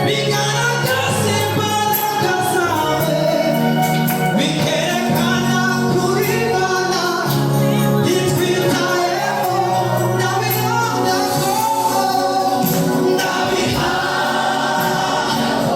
Bigaragaza imbaraga zawe, bikerekana kuri Mana itwitayeho. Ndabihamya ko, ndabihamya ko.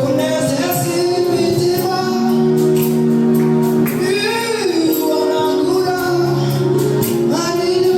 Unezeza imitima, wanangura marira.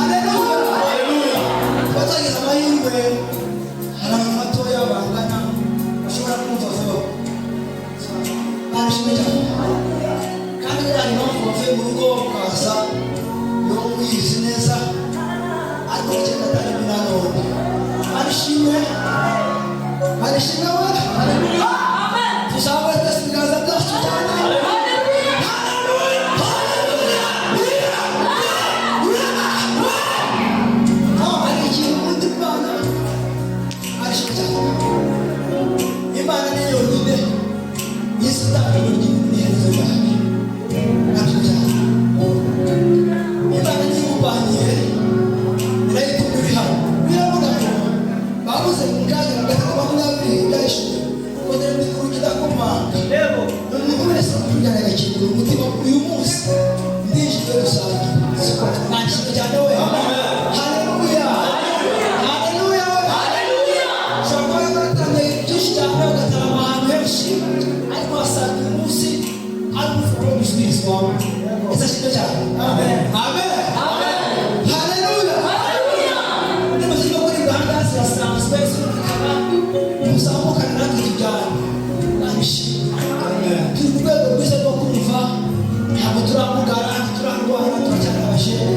Haleluya. Twagize amahirwe, hari abantu batoya bangana bashobora kumva vuba. Barishimye cyane, kandi buriya impamvu bavuye mu rugo bakaza niho muyizi neza, ariko ndakeka atari muri nanone. Barishimye, barishimye we. Tuzamure twese ibiganza byacu cyane. Hari ikintu undi Imana arishimye cyane. Imana niyo yonyine isi itanga n'iherezo ryayo. Arishimye cyane. Imana niyo igupaniye, irayituma uri hano. Biravuga ngo babuze mu kanya 3:20 byahishije ngo dore ndi ku rugi ndakomanga, umuntu wese ukujyana agakingura umutima, uyu munsi ndinjiye rusange. Nashimye cyane we. Haleluya, haleluya we. Ushobora kuba waratangiye byinshi cyane, ugatarama ahantu henshi, ariko wasanga uyu munsi ari umufuka w'umusubizo wawe. Ese ashimwe cyane. Amen, amen, haleluya. Niba zirimo kuri gahunda zirasanzwe, zirumvikana, muzamukane natwe tujyane. Nabishimye. Turi ku rwego rwiza rwo kumva, ntabwo turamugara, ntiturarwara, turacyari abajene.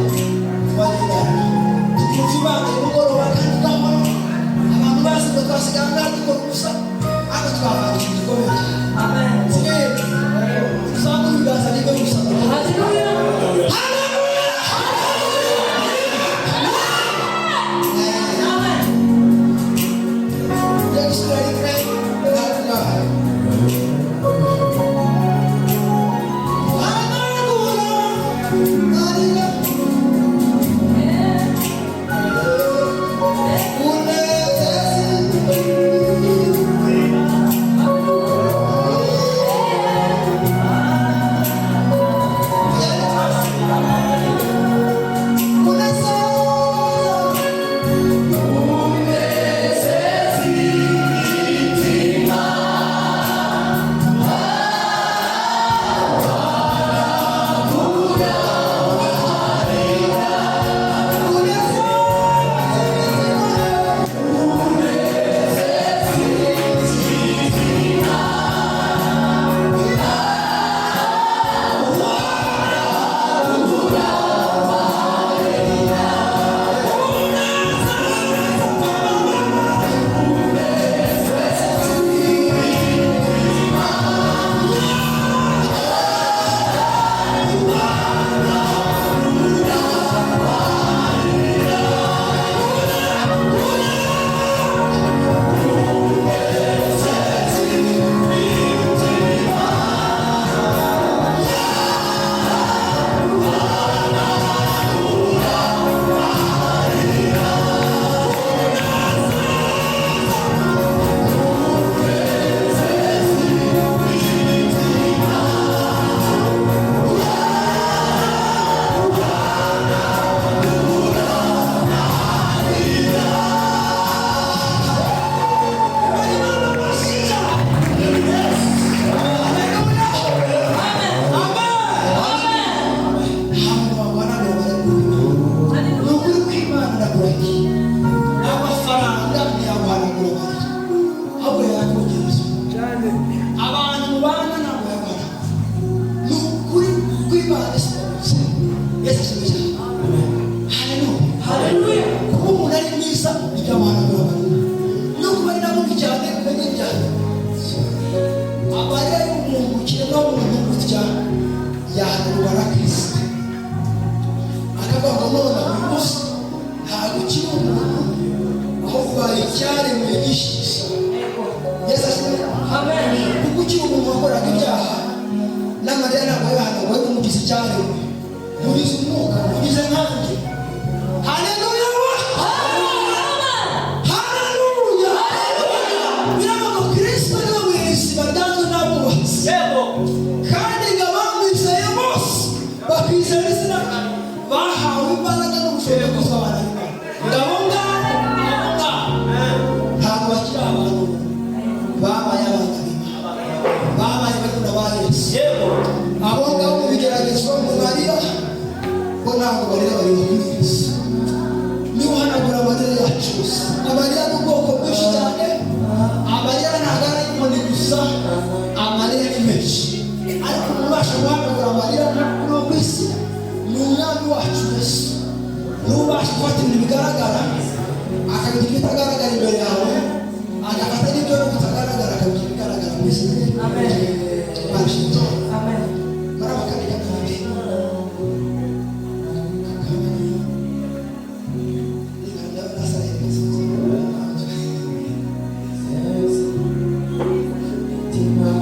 ryiza ryamuhanagura amarira. No kuba ari na mubi cyane, umenye cyane amarira y'umuntu, kiremwa muntu gutya, yahanurwa na Kirisito, akavuga ngo none uyu munsi ntabwo ukiri umuntu, ahubwo ubaye icyaremwe gishya. Yesu ashimwe. Kuko ukiri umuntu wakoraga ibyaha, n'amarira ntabwo yahanagurwa, ariko umugize icyaremwe, mugize umwuka, mugize nkanjye. Haleluya, haleluya! Biravuga ngo Kirisito niwe buye rizima ryanzwe n'abubatsi, kandi ngo abamwizeye bose, bakizera izina rye, bahawe imbaraga n'ubushobozi bwo kuba abana b'Imana. Ngo abo ngabo, abo ngabo ntabwo bakiri abantu, babaye abana b'Imana, babaye barumuna ba Yesu. Abo ngabo mu bigeragezo, mu marira, bo ntabwo barira, barira kuri Yesu. Niba uhanagura amarira yacu, amarira ni ubwoko bwinshi cyane. Amarira ntabwo ari inkoni gusa, amarira ni menshi, ariko umuntu ubasha guhanagura amarira no ku isi ni Umwami wacu Yesu. Niwe ubasha gufata ibintu bigaragara akabigira ibitagaragara imbere yawe, agafata n'ibyo bitagaragara akabigira ibigaragara mu isi. Imana ishimwe cyane. Maraba kane gatanu kabiri. Umutima.